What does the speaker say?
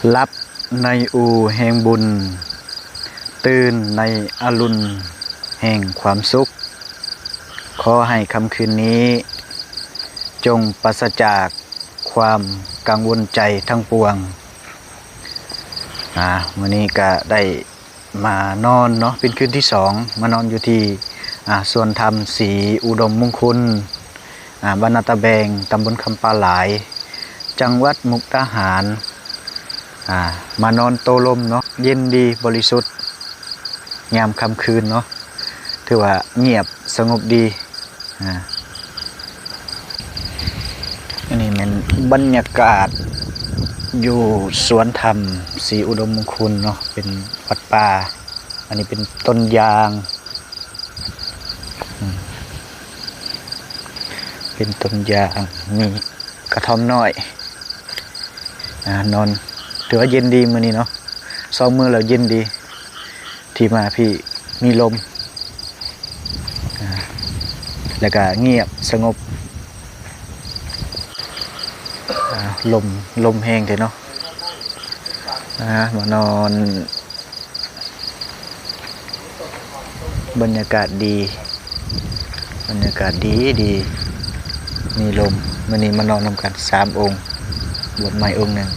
ຫຼັບໃນອູ່ແຫ່ງບຸນ, ຕື່ນໃນອະລຸນແຫ່ງຄວາມສຸກ. ຂໍໃຫ້ຄ່ຳຄືນນີ້ຈົ່ງປາສະຈາກຄວາມກັງວົນໃຈທັງປວງ. ອາ ມື້ນີ້ກະໄດ້ ມານອນເນາະ ເປັນຄືນທີສອງ ມານອນຢູ່ທີ່ ອາ ສວນທຳສີອຸດົມມຸງຄຸນ ອາ ບ້ານນາຕາແບງ ຕຳບົນຄຳປາຫຼາຍ ຈັງຫວັດມຸກດາຫານ. ອາ ມານອນໂຕ້ລົມເນາະ ເຢັນດີບໍລິສຸດ ຍາມຄ່ຳຄືນເນາະ ຖືວ່າງຽບສະຫງົບດີ. ອາ ອັນນີ້ແມ່ນບັນຍາກາດຢູ່ສວນທຳສີອຸດົມມຸງຄຸນເນາະ ເປັນວັດປ່າ. ອັນນີ້ເປັນຕົ້ນຢາງ ອືມ ເປັນຕົ້ນຢາງ ມີກະທ່ອມນ້ອຍ. ອາ ນອນ ຖືວ່າເຢັນດີມື້ນີ້ເນາະ ສອງມື້ແລ້ວເຢັນດີ ທີ່ມາພີ້ມີລົມ ອາ ແລ້ວກະງຽບສະຫງົບ. ອາ ລົມ ລົມແຮງແທ້ເນາະ. ອາ ມານອນ ບັນຍາກາດດີ ບັນຍາກາດດີດີ ມີລົມ. ມື້ນີ້ມານອນນຳກັນສາມອົງ ບວດໃໝ່ອົງໜຶ່ງ.